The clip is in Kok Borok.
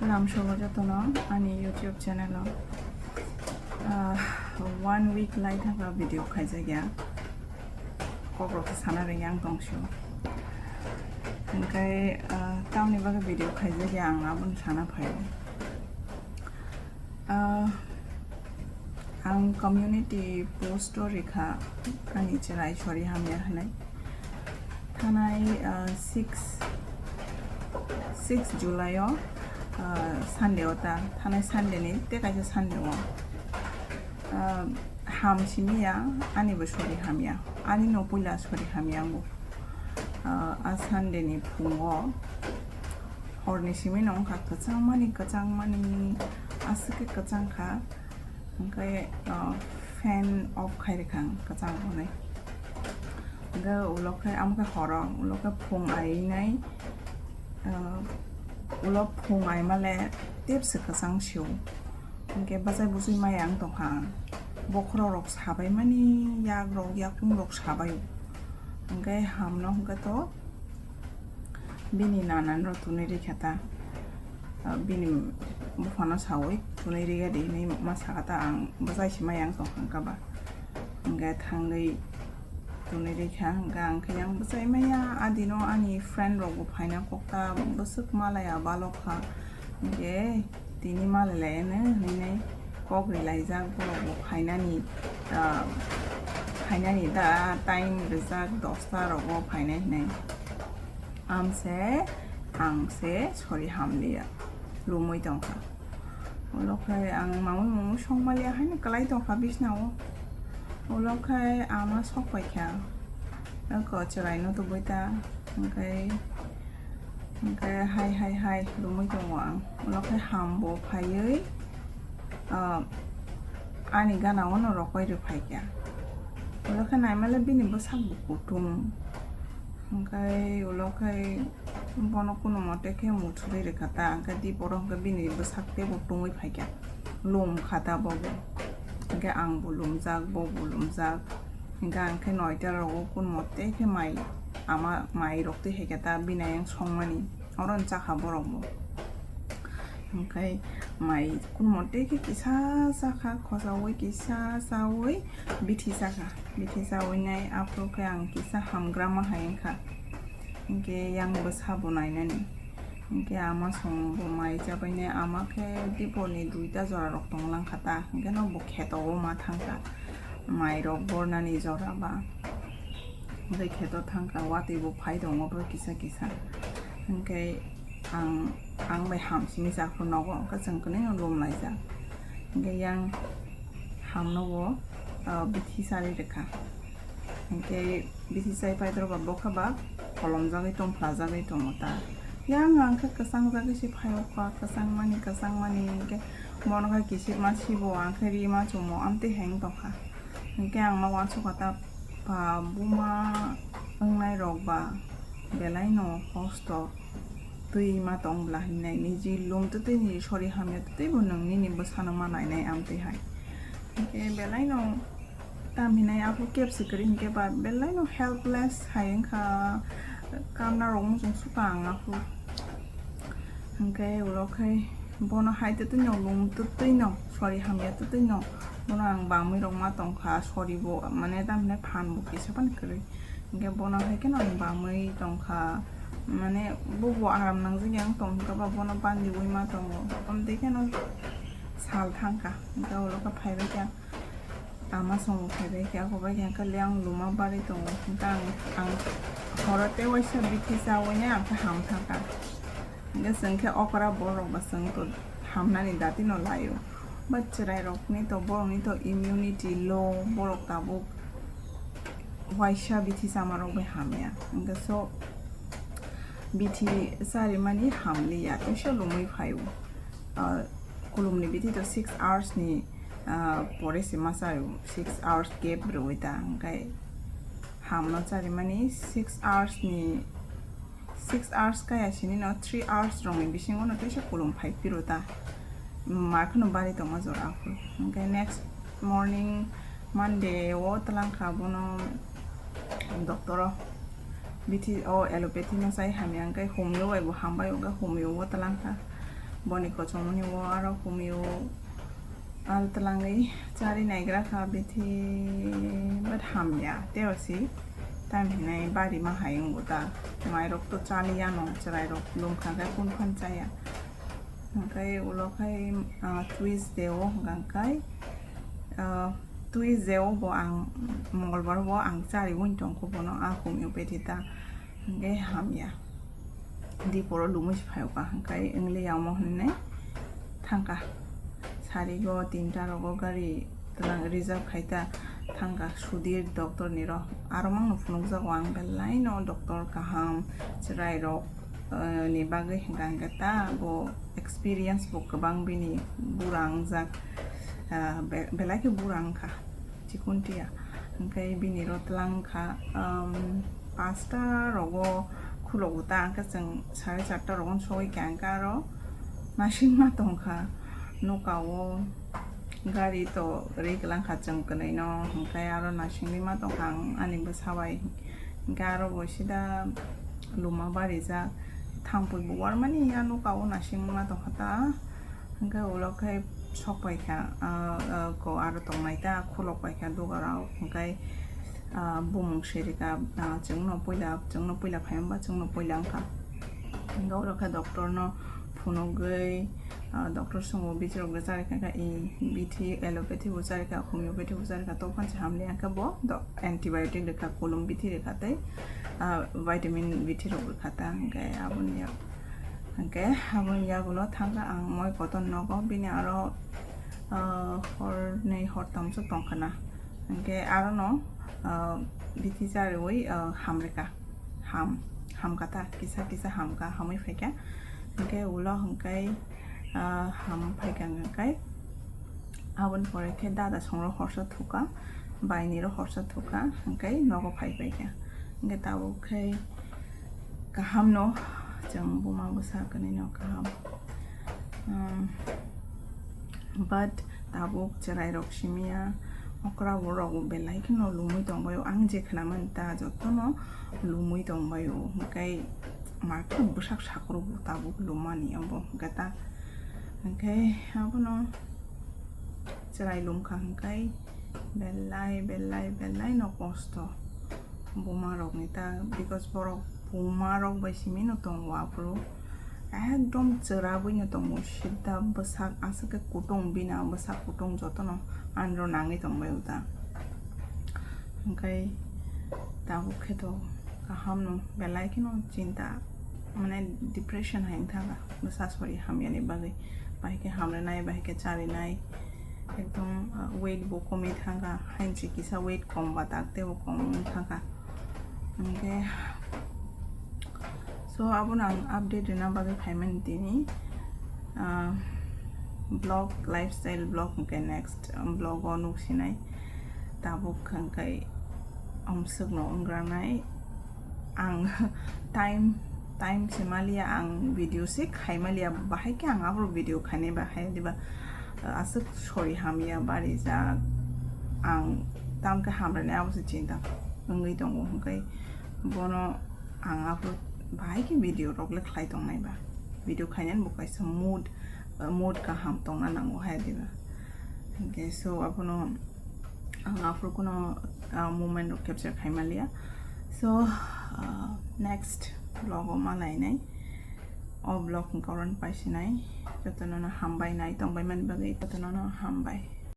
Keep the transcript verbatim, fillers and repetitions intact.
Lamsogo jotono ani YouTube channel o, ah, one week lai thangkha video khaijakya. Kokrok khe sana rwngya ang tongsu. Hwnkhe, ah, tamni bagwi video khaijakya ang abono sana phaio. Ah, ang community post o rikha ani chwrai sori hamya hwnwi. Thanai, ah, six, six July o, ah, Sunday o ta, thanai Sunday ni tei kaisa Sunday o, ah, ham simi ya, ani bo sori hamya, ani no puila sori hamya ango. Ah, a Sunday ni phungo horni simi no wngkha kwchangmani, kwchangmani, aswk khe kwchang kha. Hwnkhe, ah, fan off khai rwkha ang kwchang hwnwi. Hwnkhe ulo khe amo khe horo, ulo khe phung ainai, ah, ulo phung aimale tepse kwchang sio. Hwnkhe bachai buchwi maya wng tongkha ang. Bokhorok rok sabaimani, yak rok, yakung rok sabai. Hwnkhe hamno hwnkhe to bini nananrok tunui rikha ta, ah, bini buphano saui tunui riga di hinui ma sakha ta, ang bwsai se maya wng tongkha ba. Hwnkhe thangwi tunui rikha, hwnkhe ang khe yang bwsai maya, adino ani friend rokbo phaina kok ta bwswk malaya balokha, hwnkhe tini malai lai hwnwi nai kok rilaijak borok bo phainani, ah, phainani da time rijak dosta rogo phainai hinui. Amse angse sori hamliya lumui tongkha. Ulo khe ang mamui mungwi songmaliya haino kwlai tongkha bisnao. Ulo khe ama sok paikha. Eko chwraino tubui ta hwnkhe. Hwnkhe hai hai hai lumui tongo ang. Ulo khe ham bo phaiwi, ah, ani gana o no rohoi rw phaikha. Ulo khe naimale bini bwsak bo kutung. Hwnkhe ulo khe bono kunumote khe muthurwi rwkha ta, hwnkhe diporo hwnkhe bini bwsak teibo tungwi phaikha. Lum kha ta bobo. Hwnkhe ang bo lumjak, bo bo lumjak. Hwnkhe ang khe noita rogo kunumote khe mai ama mai rok twi hai khe ta bini ayang songmani. Oro ni chakha borok bo. Hwnkhe mai kunumote khe kisa chakha, khosaui kisa chaui bithi chakha. Bithi chaui nai aphuru khe ang kisa hamgrama hai wngkha. Hwnkhe yang bwsa bo nainani. Hwnkhe ama song bo mai chabainai, ama khe dipor ni duita jora rok tonglang kha ta. Hwnkhe no bo kheto o ma thangkha. Mai rok bornani jora ba. Hwnkhe kheto thangkha, watwi bo phai tongo bwrwi kisa kisa. Hwnkhe ang, ang bai ham simi jak phuru nogo, hwnkhe chwng kwnwi no lum laijak. Hwnkhe yang hamno bo, ah, bithi chari rwkha. Hwnkhe bithi chai paidroba bokha ba kolomjagwi tong, phlajagwi tongo ta. Yang ang khe kwchangjagwi se phai o kha, kwchangmani, kwchangmani, hwnkhe bono khe kisipma sibo, ang khe rima chumo, amtwi hai wng tongkha. Hwnkhe ang ma uansukha ta, ba buma wngnai rok ba belai no hosto twi ma tong bla hinwi nai, niji lum twtwi, niji sori hamya twtwi bo nwng nini bwsano ma nainai, amtwi hai. Hwnkhe belai no tam hinai aphuru kebsi kwrwi hwnkhe ba belai no helpless hai wngkha, kamna rok muchung sukha ang aphuru. Hwnkhe ulo khe bono hai twtwi no lum twtwi no sori hamya twtwi no bono ang bamwi rok ma tongkha, sori bo mane tam hinai phan bo kisa phano kwrwi. Hwnkhe bono hai kheno ang bamwi tongkha, mane bo bo aram nangjak yang tong hwnkhe ba bono bandiwi ma tongo. Amtwi kheno sal thangkha, hwnkhe ulo khe phaibai kha. Ama songo phaibai khe, ako bai khe, hwnkhe le ang luma barwi tongo. Hwnkhe ang, ang horo tei waisa bithi chawi nai ang khe ham thangkha. Hwnkhe chwng khe okra borok ba chwng to hamnani dati no laio. Ba chwrai rokni to, borokni to immunity low, borok tabuk waisa bithi chama rok bai hamya. Hwnkhe so bithi charimani hamliya, teisa lumui phaio. Ah, kulumni bithi to six hours ni, ah, pore se ma chario, six hours gap rwui ta, hwnkhe hamno charimani six hours ni, six hours kaya sini no three hours rokni bisingo no teisa kulum phai phiro ta, ma kheno bari tongma jora aphuru. Hwnkhe next morning Monday o twlang kha bono doctor o, bithi o allopathy no chai hamya, hwnkhe homeo bai bo hambai, hwnkhe homeo o twlang kha. Boni kochomoni o aro humio al twlangwi chari naigra kha bithi, but hamya teo si. Tam hinai bari ma hai wngbo ta. Mairok to chaliya no, chwrairok lum kha khe kun phan chaya. Hwnkhe ulo khai, ah, Tuesday o hwnkha khai, ah, Tuesday o bo ang, Mongolbar bo ang chari wng tongkho bono, a humio bithi ta. Hwnkhe hamya. Diporo lumui se phai kha, hwnkhe wngli yamo hinwi thangkha. Sarigo tinta rogo gari twlang reserve khai ta thangkha Sudhir doctor ni ro. Aro mangno phunukjago ang belai no doctor kaham chwrai rok, eh, ni bagwi hwnkha hwnkhe ta bo experience bo kwbang bini bura wngjak, eh, be-, belai khe bura wngkha. Chikuntiya. Hwnkhe bini ro twlang kha, um, pasta rogo khulogo ta, hwnkhe chwng sare charta rogo sogwi kha, hwnkhe aro nasingma tongkha. Nokao gari to ri kwlang kha chwng kwnwi no, hwnkhe aro nasingwi ma tongkha ang ani bwsa bai. Hwnkhe aro bo sida luma barijak, thangpui bo warmani ya nokao nasingma tongkha ta. Hwnkhe ulo khe sok pai kha, ah, ah, ko aro tongnai ta, khulok pai kha dugarok, hwnkhe, ah, bumung siri kha, ah, chwngno puila, chwngno puila phai hwnba chwngno puila wngkha. Hwnkhe ulo khe doctor no phunugwi, ah, doctor swngo bithi rok chari kha, kha, i bithi allopathy bo chari kha, homeopathy bo chari kha, tobokhe se hamliya khe bo do-, antibiotic rwkha, kolom bithi rwkha tei, ah, vitamin bithi rok rwkha ta, hwnkhe aboni yak. Hwnkhe aboni yagulo thangkha ang moi kotor nogo, bini aro, ah, hornwi hortamswk tongkha na. Hwnkhe arono, ah, bithi chariwi, ah, hamrikha. Ham, hamkha ta, kisa kisa hamkha, hamwi phaikha. Hwnkhe ulo hwnkhe, ah, ham phaikha hwnkhe aboni pore khe dada songrok horsa thukha, bainirok horsa thukha, hwnkhe nogo phai phaikha. Hwnkhe tabuk khe kaham no, chwng buma bwsa kwnwi no kaham. Um, but tabuk chwrai rok simiya, okra borok belai kheno lumui tongbaio, ang je khwnamani ta jotono lumui tongbaio, hwnkhe market bwsak sakrok bo tabuk lumani abo hwnkhe ta, hwnkhe abono chwrai lumkha hwnkhe belai belai belai no kosto. Buma rok ni ta, because borok buma rok bai simi no tongo aphuru, ekdom chwrabwi no tongo, sida bwsak aswk khe kutung, bini bwsak kutung jotono anro nangwi tongbai o ta. Hwnkhe tabuk khe to kaham no belai kheno chinta, mane depression hai wngkha bwsa sori hamyani bagwi, bahai khe hamrwnai, bahai khe charinai. Ekdom, ah, weight bo komwi thangkha, hainsi kisa weight kom ba tak teibo kom wng thangkha. Hwnkhe, so, abono ang update rwna bagwi phaimani tini, ah, vlog, lifestyle vlog, hwnkhe next, um, vlog o nuksinai. Tabuk hwnkhe amswkno wngranai. Ang time, time se maliya, ang video se khai maliya, bahai khe ang aphuru video khainai bahai diba, aswk sori hamya barijak, ang tamkhe hamrwnai abo se chinta wngwi tongo, hwnkhe bono ang aphuru bahai khe video rok le khlai tongnai ba, video khainani bo kaisa mood, mood kaham tongna nango hai diba, hwnkhe so abono ang aphuru kuno, ah, moment rok capture khai maliya. So, ah, next vlog o malainai. O vlog ni koron paisinai. Jotono no hambai nai tongbai mani bagwi, jotono no hambai.